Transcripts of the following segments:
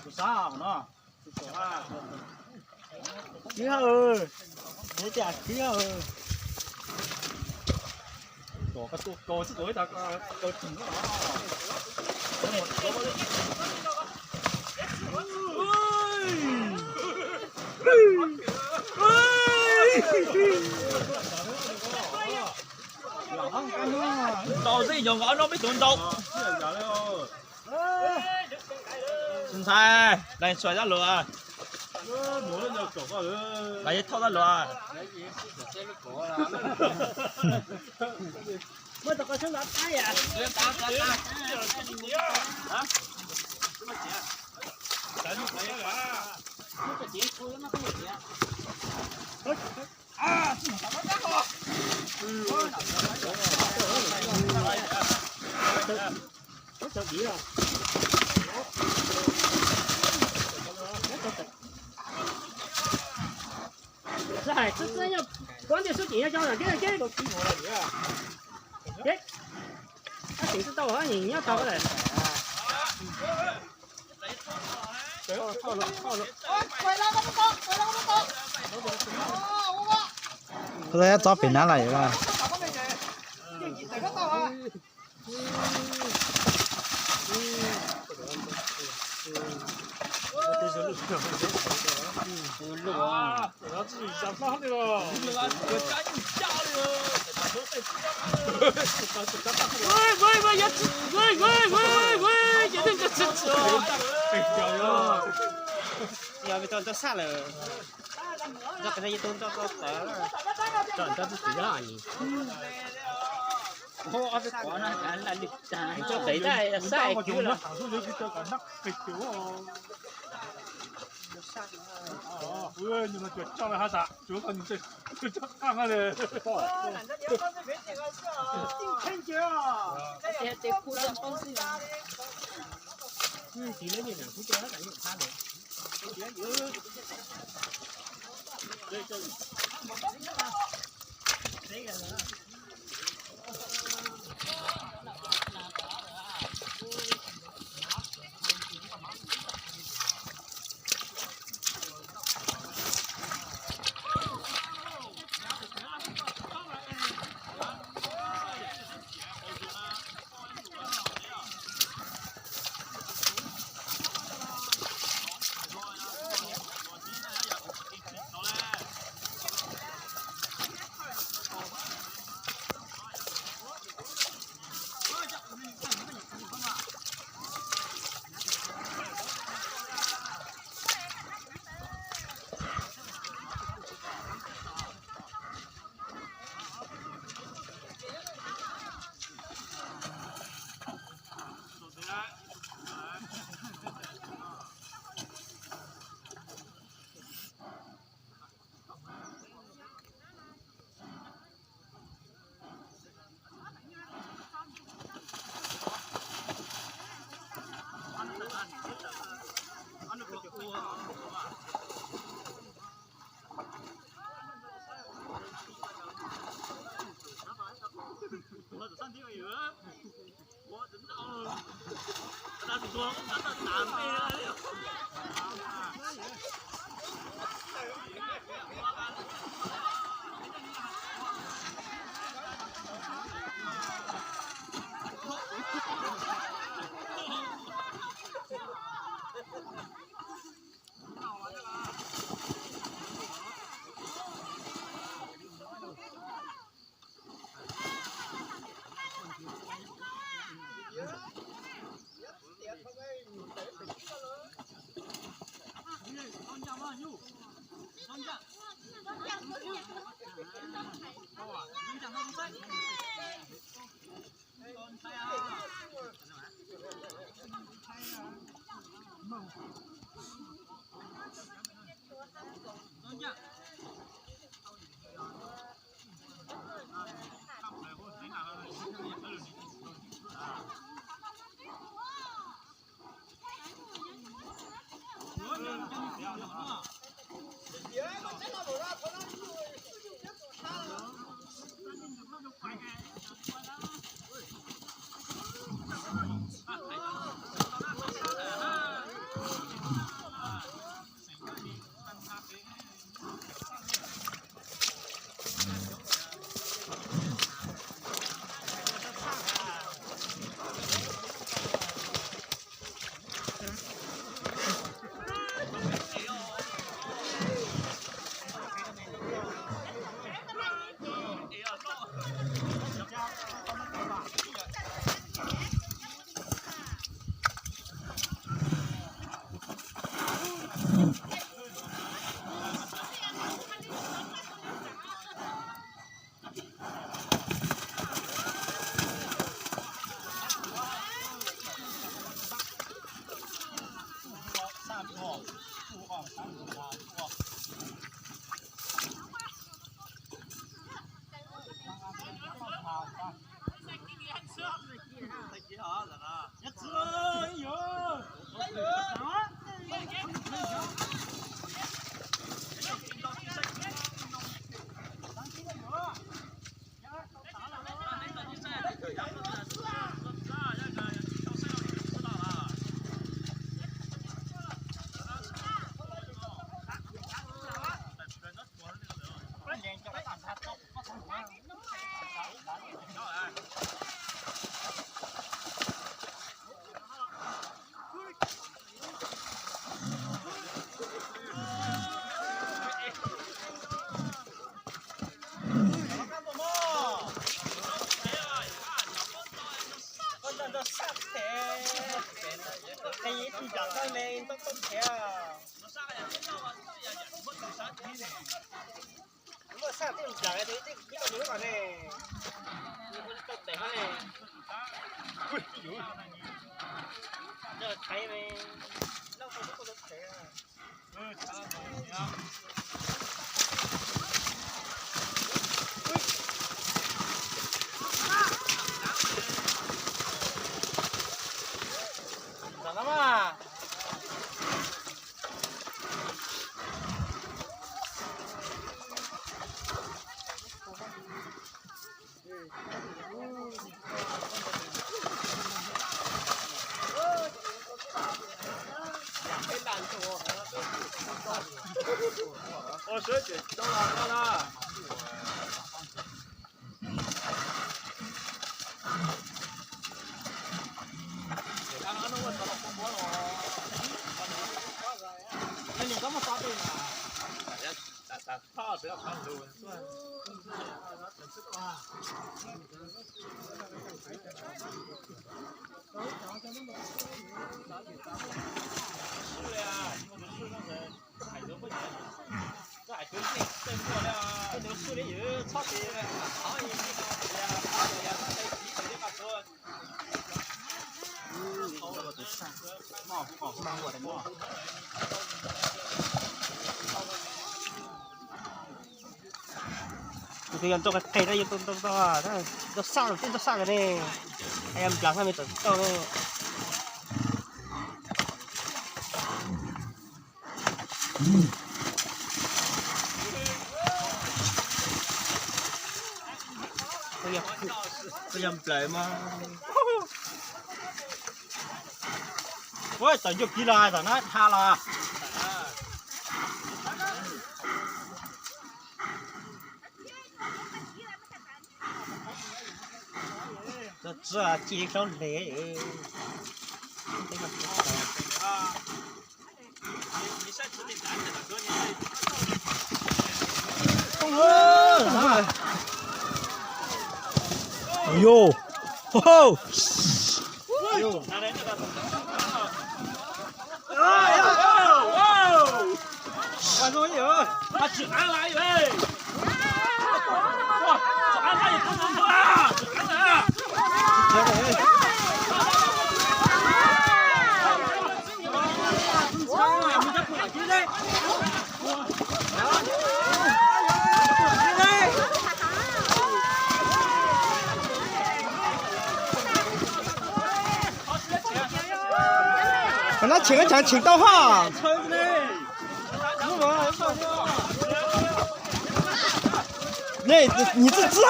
Tus sab no, tus sab, kwv ha, tus tias kwv ha. Kom koj tuaj kaus xwb, kaus ib tag kaus tsis muab. Ntaus xwb, yog nkaus ob no peb tuav ntaus. Ntxhais, lais txhua dab luag, lais yeej thauj dab luag. Xwb hais xwb xwb, koj ntej xub ceev nyob cov ntawm kev kev, kev, kab tseem xwb tau nyob tau lawm. Txob pem nab lawm. Tus yog nrau qis qis no yog tus nrau nrau, nrau saj, tib nrau saj ne. Yog nplaag no me tawm tau ne. Yog nplawm mas. Ua tawm ncua kiv los tom no dhau los. Tsis ci saub hle. Yo. Qhov no tshem, tshem tau haj. Ni txi txi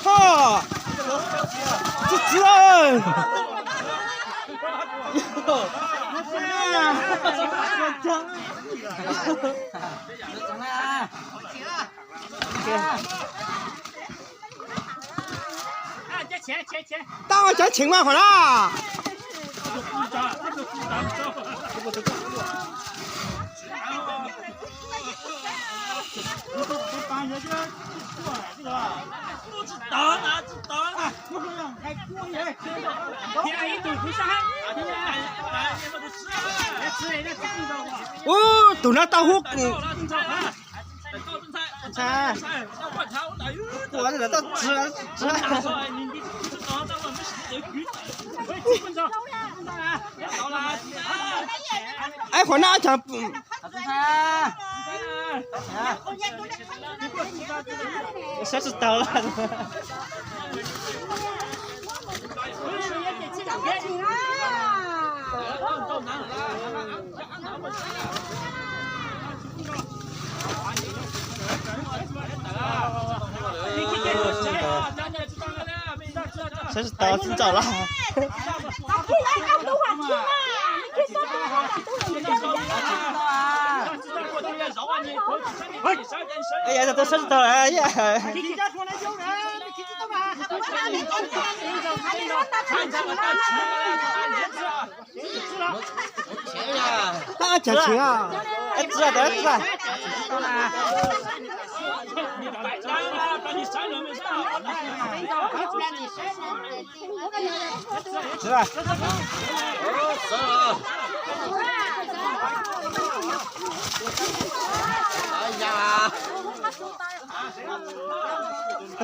ha, txi txi. Tau cov cheem mas qhov na. Ub, tus no tau hub kuv. Ua tau tsi. Eb, qhov no cov saib tsis taus. Saib tsis taus tsis ntsaum los. Saib tsis taus. Tab cov tsev, txiv txiv.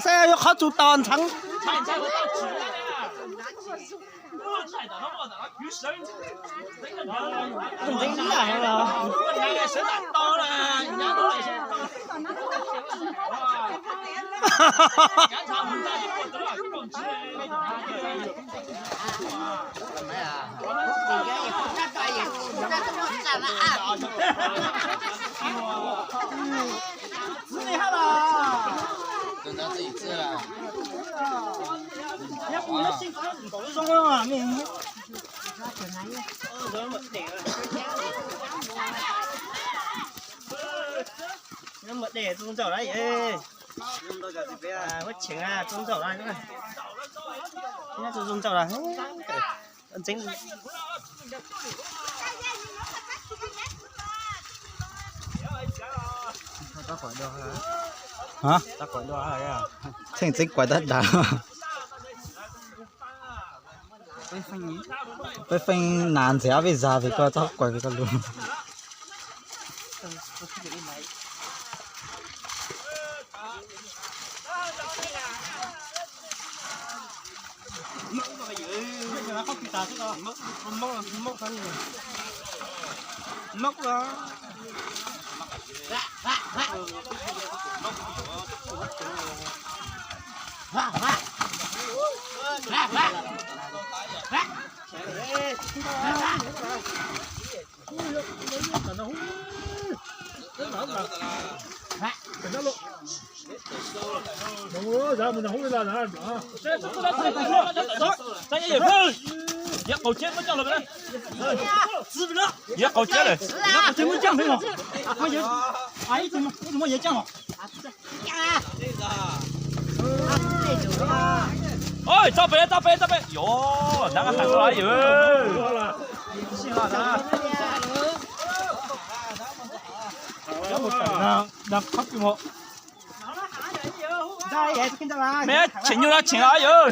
Saib yuav qhov txus tau ntxeev. Muab dej txuj ntsaum na, muab cheem txuj ntsaum na, txuj ntsaum na. Ntxeev. Txheej txeeb kuav tab dag. Peb feej nas ntxiv ob peb zag vim koj txhob kuav vim koj lus. Yav qaum ciab lawm. Ib tug muaj yav caj los. Oj, txoj pem, txoj pem, txoj pem. Yog, nab has tau yom. Mej cheem nyuj no cheem los yom.